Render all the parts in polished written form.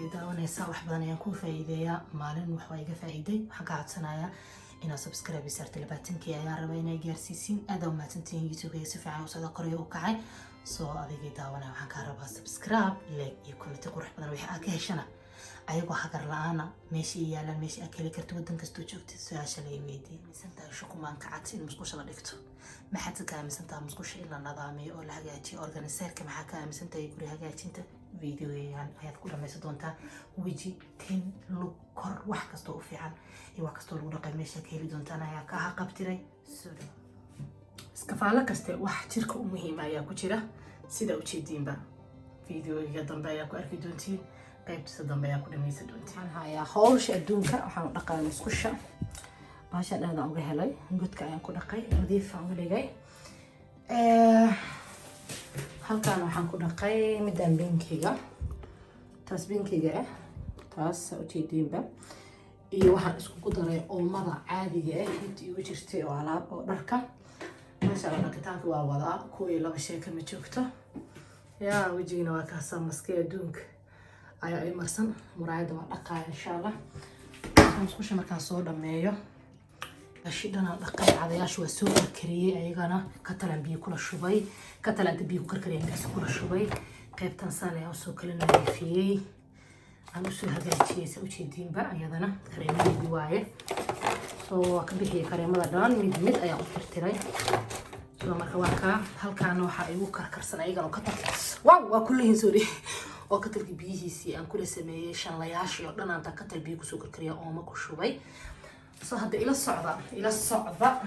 Ay daawanaysaa, wax badan ayaan kuu faa'iideeyaa. Maalin wax waa iga faa'iiday. Waxaan ka codsanayaa inaad subscribe saarta. 20K ayaan rabaa inay gaarsiisiin. Aad aa umahadsantihiin. YouTube si fiican u socda, koraya u kacay. Soo adigii daawanaya, waxaan kaa rabaa subscribe, like iyo comment qurux badan. Wixii aad ka heshana ayagoo hagar la-aana meesha ay yaalaan, meesha aad ka heli karto, waddan kastoo joogtid. Su-aasha la weydiiyey: aaminsan tahay shukumaanka cad in musqusha la dhigto? Maxaad ka aaminsan tahay musqusha in la nadaamiyo oo la hagaajiyo? Organizerka maxaa ka aaminsan tahay guri hagaajinta? Videogan ayaad ku dhamaysan doontaa. Weji, tin, lug, kor, wax kastoo u fiican iyo wax kastoo lagu dhaqay meesha ka heli doontaan ayaa ka haqabtiray. Soo dhawo. Iskafaalo kaste wax jirka u muhiima ayaa ku jira. Sida ujeediinba, videoga dambe ayaa ku arki doontiin, qaybtiisa dambe ayaa ku dhamaysan doontiin. Waxaan hayaa howsha adduunka. Waxaan u dhaqaa musqusha. Baashaan aadaan uga helay. Godka ayaan ku dhaqay, nadiif aan uga dhigay. Halkaan waxaan ku dhaqay midaan pinkiga, taas pinkiga ah, taas saa ujeediinba. Iyo waxaan iskugu daray oomada caadiga ah inta igu jirtay oo alaab oo dharka. Maasha Allah, dhaqitaanka waa wadaa, kuwa iyo laba sheeka ma joogto. Yaa wejigina waa kaasaa, maskay adduunka ayaa i marsan. Muraayadda waa dhaqaaya, insha Allah, musqusha markaan soo dhameeyo. Shidhanaan dhaqay, cadayaasha waa soo karkariyey ayagana. Katalan biyo kula shubay, katalan inta biyo ku karkariyay digsi kula shubay. Qaybtan saan ayaan usoo kala nadiifiyey, aan usoo hagaajiyey, sa ujeediinba. Ayadana kareemadeedii waaye. Soo waa ka bixiyay kareemada dhan, mid mid ayaan u tirtiray. Soo marka waa kaa. Halkaana waxaa igu karkarsan ayagana katalka. Wow, waa kullihiin, sorry, oo katalka biyihiisii aan kula sameeyey. Shanlayaashii oo dhan aantaa katal biyo kusoo karkariya, ooma ku shubay. Soo hadda ila socda, ila socda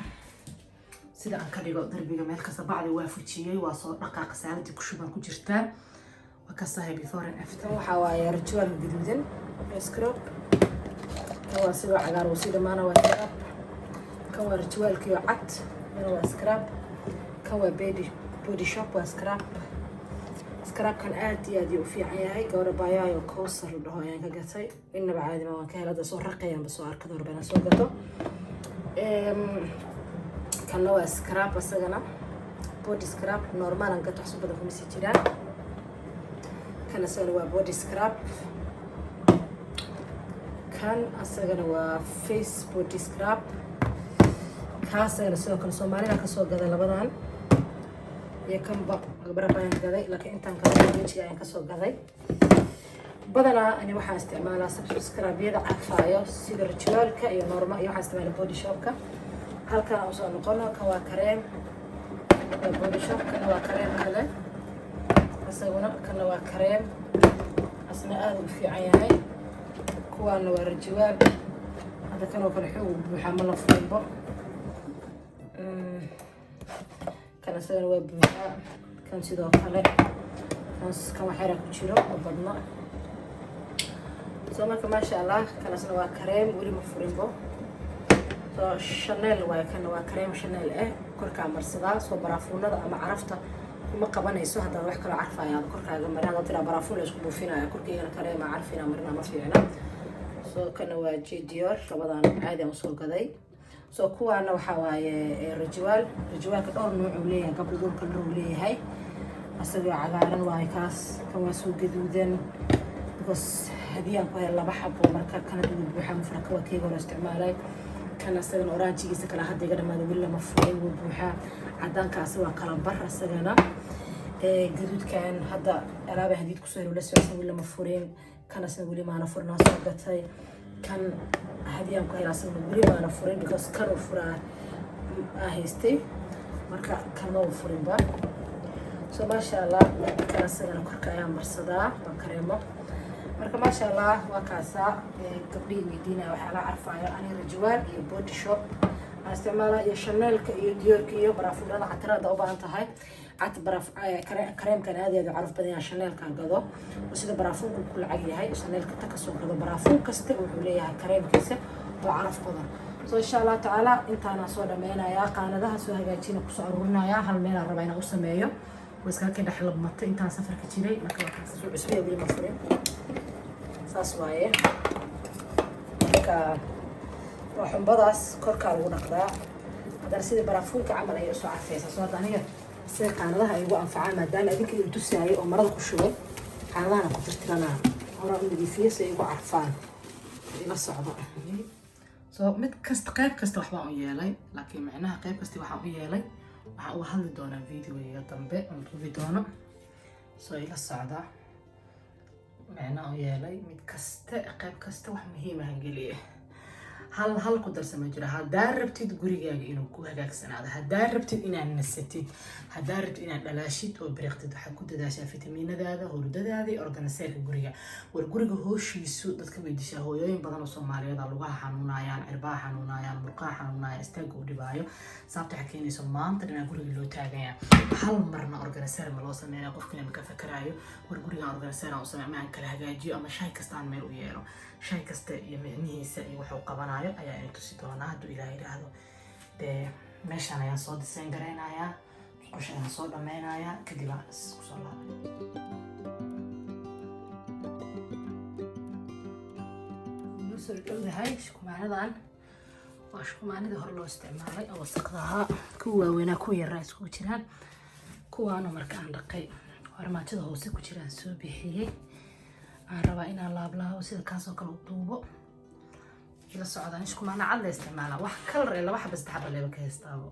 sida aan ka dhigo darbiga. Meel kasta bacdi waa fujiyey, waa soo dhaqaa, qasaaladii ku shubaan ku jirtaa. Waa ka sahay before and after. Tan waxaa waaye Ritualka gaduudan, scrub. Kan waa sidoo cagaar, wuu sii dhamaana, waa scrub. Kan waa Ritualkiyo cad, kana waa scrub. Kan waa Body Shop, waa scrub. Scrubkan aad iyo aad u fiican yahay. Gabadha baayaayo Kowsar la dhaho ayaan ka gatay. Inaba caadi ma, waan ka helay. Hadda soo raqayaanba, soo arkada horba inaan soo gato. Kanna waa scrub isagana, body scrub normal aan gato, waxsu badan kuma sii jiraan. Kan isagana waa body scrub. Kan asagana waa face body scrub. Kaasagana sidoo kale Soomaalida kasoo gaday labadan iyo kanba gabarab ayaan gaday, laakiin intaan kale wejiga ayaan kasoo gaday. Badanaa ani waxaan isticmaalaa scrubyada carfaayo, sida Ritualka iyo norma, iyo waxaan isticmaalaa Body Shopka. Halkan aan usoo noqono. Kan waa kareem, waa Body Shop. Kana waa kareem kale isaguna. Kana waa kareem, asna aada u fiican yahay. Kuwaana waa Ritual. Hadda kanoo kale xoog buuxaa, ma la furinbo. Kan isagana waa buuxaa. Kan sidoo kale, kan waxyara ku jiro oo badno. Soo marka, maasha Allah, kanasna waa kareem, weli ma furinbo. Soo Chanel waaye. Kana waa kareem Chanel ah, korkaa marsadaa. Soo baraafuunada ama carafta kuma qabanayso. Haddaad wax kaloo carfaya aad korkaaga marin, haddaad tiraa baraafuun la isku buufinaya, korkeygana kareema carfina marina, ma fiicna. Soo kana waa Dior. Labadan caadi aan usoo gaday. Soo kuwaana waxaa waaye Ritual. Ritualka dhowr nooc uu leeyahay, gabdho, dhowr kalar uu leeyahay. Asagoo cagaaran waaye kaas. Kan waa soo gaduudan because hadiyaan ku helay laba xabo. Marka kana dugu buuxa, mufraka waa keega hore isticmaalay. Kan asagana orangegiisa kale hadda iga dhamaada, weli lama furin, wuu buuxaa. Cadaankaasi waa kala bar asagana. Gaduudkan hadda alaaba hadiid kusoo helo la socodsan, weli lama furin. Kan asna weli maana furin, waa soo gatay. Kan hadiyaan ku helay, asagana weli maana furin because kan uu furaa aa haystay, marka kan ma uu furinba. So maasha Allah, kan asagana korka ayaa marsadaa, waa kareemo. Marka maasha Allah, waa kaasaa. Gabdhihii weydiinaya waxyaalaha carfaayo, aniga Ritual iyo Body Shop aan isticmaalaa, iyo Chanelka iyo Diorka iyo baraafuunada catirada u baahan tahay. Cad baraf kareemkan aad iyo aad u caraf badan yahay. Chanelka gado oo sida baraafuunka ku lacag yahay, Chanelka ta kasoo gado. Baraafuun kasta wuxuu leeyahay kareemkiisa oo caraf badan. So insha Allah tacaala, intaana soo dhameynayaa, qaanadaha soo hagaajina, kusoo aruurinayaa. Hal meelaan rabaa inaan u sameeyo, waa iskaga ka dhex labmatay intaan safarka jiray. Marka waa kaas, soo cusbiya, weli ma furin. Saas waaye. Marka waa xumbadaas korkaa lagu dhaqdaa, haddana sidii baraafuunka camal ayay usoo carfeysaa. Soo hadda aniga sida qaanadaha ay ugu anfacaan, maadaama adinka idin tusaayay oo marada ku shubay, qaanadahana ku tirtiranaa. Horaan u nadiifiyey si ay igu carfaan. Ila socdo. So mid kasta, qayb kasta waxbaan u yeelay, laakiin macnaha qayb kasta waxaan u yeelay waxaan uga hadli doonaa videoga dambe oon duubi doono. So ila socda macnaha u yeelay mid kasta, qayb kasta wax muhiim ahan geliye. Hal hal ku darsama jiro. Haddaa rabtid gurigaaga inuu ku hagaagsanaado, haddaa rabtid inaad nasatid, haddaa rabtid inaad dhalaashid oo biriqtid, waxaad ku dadaashaa fitamiinadaada, hurdadaada iyo organiseerka guriga. War guriga hooshiisu dadka way dishaa. Hooyooyin badan oo Soomaaliyeed aa lugaha xanuunayaan, cirbaha xanuunayaan, murqaha xanuunayaan, istaaga u dhibaayo. Sababta waxaa keenayso maanta dhanaa guriga loo taagaya, hal marna organiseer ma loo sameynaya. Qofkina ma ka fakaraayo, war gurigan organiseer aan u samey ama aan kala hagaajiyo ama shay kasta aan meel u yeelo. Shay kasta iyo micnihiisa iyo wuxuu qabanayo ayaa idin tusi doonaa hadduu Ilaah yidhaahdo. Dee meeshaan ayaan soo design garaynayaa, musqusha ayaan soo dhameynayaa, kadib aan isku soo laabay. Noo soo dhowdahay. Shukumaanadan waa shukumaanadii hore loo isticmaalay oo wasaqda ahaa. Kuwa waaweynaa, kuwa yaraa iskugu jiraan. Kuwaana marka aan dhaqay oo armaajada hoose ku jiraan soo bixiyey, aan rabaa inaan laablaabo sida kaasoo kale u duubo. Ila socdaan. Shukumaana cad la isticmaalaa, wax kalar ee laba xaba, saddex xaba leeba ka haystaabo.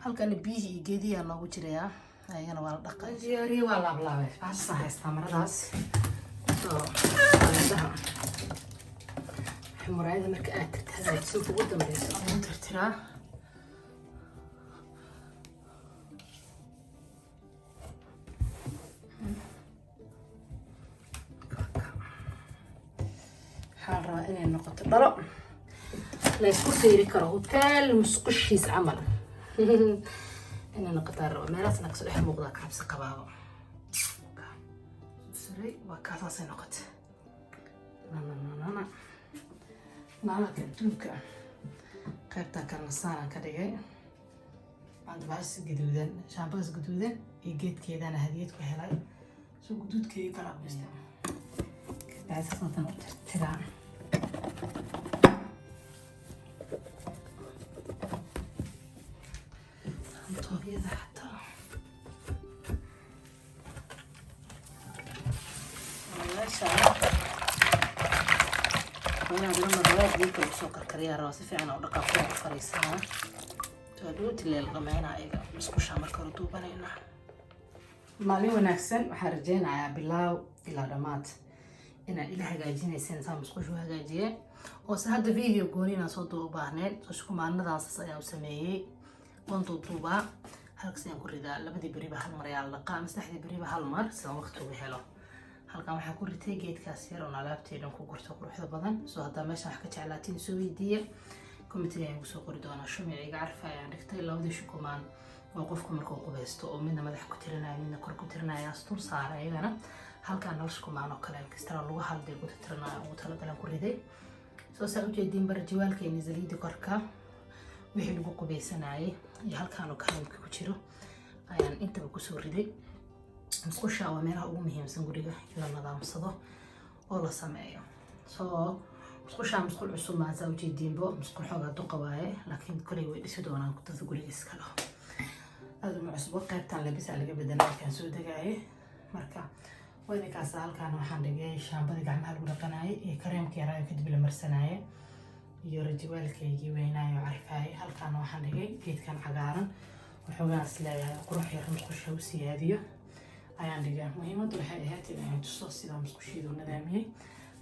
Halkana biyihii iyo geedihi aa noogu jirayaa, ayagana waa la dhaqay, diyaariye, waa laablaabay. Baasaan haystaa maradaas. Soo qaadaha muraayada marka aad tirta hagaajiso, ugu dambeyso lagu tirtiraa. Waxaa la rabaa inay noqoto dhalo la isku fiiri karo, hotel musqushiis camal inay noqotaa raba. Meelahaasna kasoo dhex muuqdaa, ka cabsi qabaabo. Saray waa kaasaasay noqotay. Nananana naalaka adduunka. Qaybtaa kalena saanaan ka dhigay. Maanta bahas gaduudan, shaambadaas gaduudan iyo geedkeedana hadiyad ku helay. Soo guduudkeedii kala ku isticmaal. Kabacdi saasaan u tirtiraa. Antoobyada xataa meesha inaad lama rabaa biyo kale kusoo karkariyaa rabaa, si fiican oo dhaqaa ku fariisanaa. Hadhowti leel dhameynaa iyaga musqushaa marka hore duubanaynaa. Maalin wanaagsan. Waxaan rajeynayaa bilaaw ilaa dhammaad inaad ila hagaajinayseen saa musqushu hagaajiye oo se hadda video gooni inaan soo duuba u baahneyn. Soo shukumaanadaas ayaan u sameeyey, waan duuduubaa, halkas ayaan ku ridaa. Labadii beriba hal mar ayaa la dhaqaa ama saddexdii beriba hal mar, sidaan waqti uga helo. Halkan waxaan ku ritay geedkaas yar oon alaabteedan ku gurto, quruxda badan. Soo haddaa meeshan wax ka jeclaatiin, soo weydiiya, commentiga ayaan kusoo qori doonaa. Shumiciga carfa ayaan dhigtay. Labadii shukumaan oo qofku markuu qubaysto oo midna madaxa ku tirinaya, midna kor ku tirinaya, astur saaray ayagana. Halkaan nal shukumaan oo kale kastara lagu halday ku tirinayo ugu talagalan ku riday. Soo saa ujeediin barjiwaalkeeni, saliidii korka, wixii lagu qubaysanayay iyo halkaan oo kareemka ku jiro ayaan intaba kusoo riday. Musqusha waa meelaha ugu muhiimsan guriga in la nadaamsado oo la sameeyo. Soo musqushaa musqul cusub maa, saa ujeediinbo musqul xoogaa duqa waaye, laakiin koley way dhisi doonaan dadka guriga iska laho. Aada uma cusbo. Qaybtan labisaa laga bedela markaan soo degaaye. Marka wadinkaas halkaan waxaan dhigay shaambadii gacmaha lagu dhaqanayay iyo kareemka yaraayo kadib la marsanaaye iyo rajiwaalkaygii weynaayo carfaayay. Halkaana waxaan dhigay geedkan cagaaran, waxoogaan is leeyahay qurux yar musqusha u siyaadiyo ayaan dhigay. Muhiimaddu waxay ahayd in aan tuso sidaa musqushiidu nadaamiyey.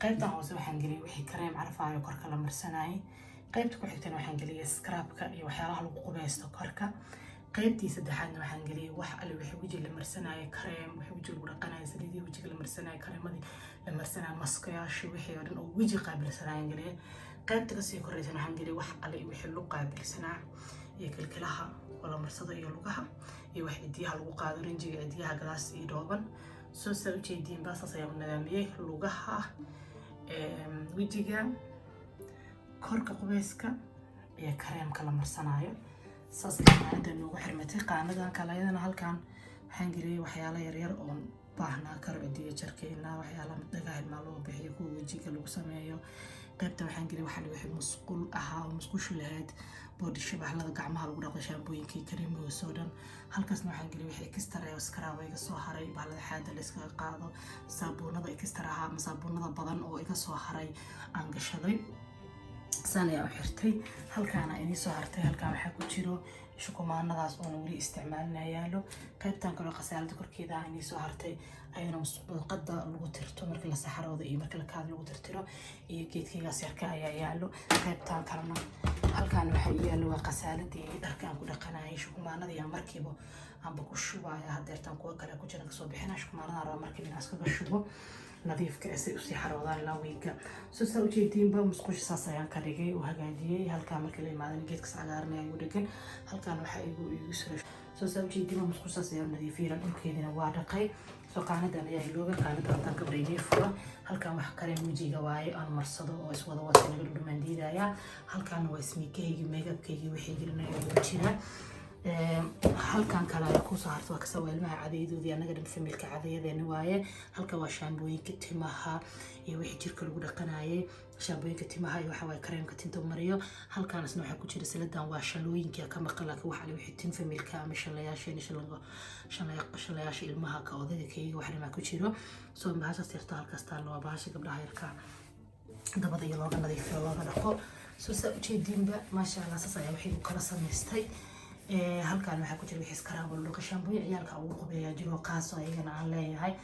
Qaybtan hoose waxaan geliyay wixii kareem carfaayo korka la marsanayay. Qaybta ku xigtana waxaan geliyay scrubka iyo waxyaalaha lagu qubaysto korka. Qaybtii saddexaadna waxaan geliyay wax alle wixii weji la marsanayay, kareem wixii weji lagu dhaqanayay, saliidii wejiga la marsanayay, kareemadii la marsanayay, maskayaashii, wixii oo dhan oo weji qaabilsanayaan geliyay. Qaybta kasii koreysana waxaan geliyay wax alle wixii lagu qaabilsanaa iyo kilkilaha oo la marsado iyo lugaha iyo wax cidiyaha lagu qaado, rinjiga cidiyaha gadaas iyo dhooban. Soo saa ujeediin baasaas ayaan u nadaamiyey: lugaha, wejiga, korka qubeyska iyo kareemka la marsanaayo. Saas qaanada noogu xirmatay. Qaanadan kale ayadana halkan waxaan geliyay waxyaalo yaryar oon baahnaa karo, cidiyo jarkeena, waxyaala dhagaha ilmaa loo bixiyo, kuwa wejiga lagu sameeyo. Qaybta waxaan geliyay waxaa wixii musqul ahaa oo musqushu lahayd, boodhisho, bahlada gacmaha lagu dhaqo, shaambooyinkii, kareemihoos oo dhan. Halkaasna waxaan geliyay wixii extra ee scrub iga soo haray, bahlada xaada la iskaga qaado, saabuunada extra ahaa ama saabuunada badan oo iga soo haray aan gashaday. Saan ayaa u xirtay. Halkaana inii soo hartay. Halkaan waxaa ku jiro shukumaanadaas oona weli isticmaalina yaalo. Qaybtan kaloo khasaalada korkeeda ah inii soo hartay, ayadana musqada lagu tirto markii la saxaroodo iyo markii la kaada lagu tirtiro, iyo geedkaygaas yarka ayaa yaalo. Qaybtan kalena halkaan waxaa ii yaalo waa khasaaladii dharka aan ku dhaqanayay. Shukumaanada ayaa markiiba aanba ku shubaya. Hadeertaan kuwa kale ku jiran kasoo bixina. Shukumaanada raba markiiba inaan iskaga shubo nadiifka say usii xaroodaan ilaa wiiga. So saa ujeediinba, musqusha saas ayaan ka dhigay oo hagaajiyey. Halkaa markii la imaadana geedkas cagaaran ayaa igu dhegan. Halkaan waxaa igu suray. So saa ujeediinba, musqusha saas ayaan nadiifiyey, dhulkeedina waa dhaqay. So qaanadan ayaa ilooga qaanada haddaan gabdha inii furo. Halkaan wax kareem wejiga waaye aan marsado oo iswada wata naga dhudhumaan diidaya. Halkaana waa ismiikahaygi, makeupkaygi, wixii gelinaya ugu jiraa. Halkan kale ayaa kusoo harta, waa kasa waa ilmaha cadaydoodii, annaga dhan familyka cadayadeena waaye. Halkan waa shaambooyinka timaha iyo wixii jirka lagu dhaqanayay, shaambooyinka timaha iyo waxa waaye kareemka tinta mariyo. Halkaan isna waxaa ku jira saladan, waa shalooyinka ka maqan, laakiin waxa wixii tin familyka ama shalayaasheena, shalayaasha ilmaha, ka odayga, kayga, wax dhamaa ku jiro. So bahashaas yarta halkaas taalla waa bahasha gabdhaha yarka dabada iyo looga nadiifiyo, looga dhaqo. So saa ujeediinba, maasha Allah, saas ayaa waxay u kala samaystay. Halkan waxaa ku jira wixii scrub dhaqo, shaambooyin ciyaalka ugu qubeeyaa jiro qaaso ayagana aan leeyahay.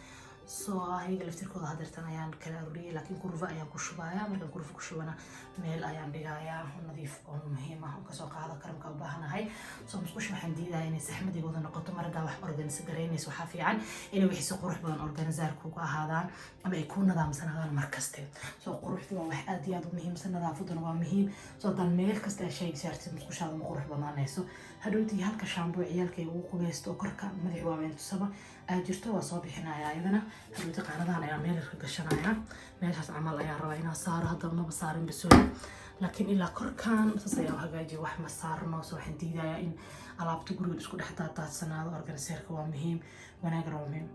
So ayaga laftirkooda hadeertan ayaan kala aruuriyay, laakiin kurva ayaan ku shubaya. Markaan kurva ku shubana, meel ayaan dhigayaa nadiif oo muhiim ah oo kasoo qaada karamka u baahanahay. So musqusha waxaan diidaya inay saxmadigooda noqoto. Mar haddaa wax organise garaynayso, waxaa fiican inay wixii si qurux badan organisaar kuga ahaadaan ama ay ku nidaamsanaadaan markaste. So quruxdu waa wax aad iyo aad u muhiimsan, nadaafaduna waa muhiim. So haddaan meel kasta ay shay saartid, musqushaada ma qurux badnaanayso. Hadhowtii halka shaamboo ciyaalka ay ugu qubaysto oo korka madax waaweyn tusaba aad jirto, waa soo bixinaya ayadana. Hadhowti qaanadahan ayaa meel ka gashanaya, meeshaas camal ayaa rabaa inaan saaro. Hadda maba saarin basooy, laakiin ilaa korkan saas ayaa u hagaajiya, wax ma saarno. So waxaan diidayaa in alaabta guriga isku dhex daadaadsanaado. Organiseerka waa muhiim, wanaagana waa muhiim.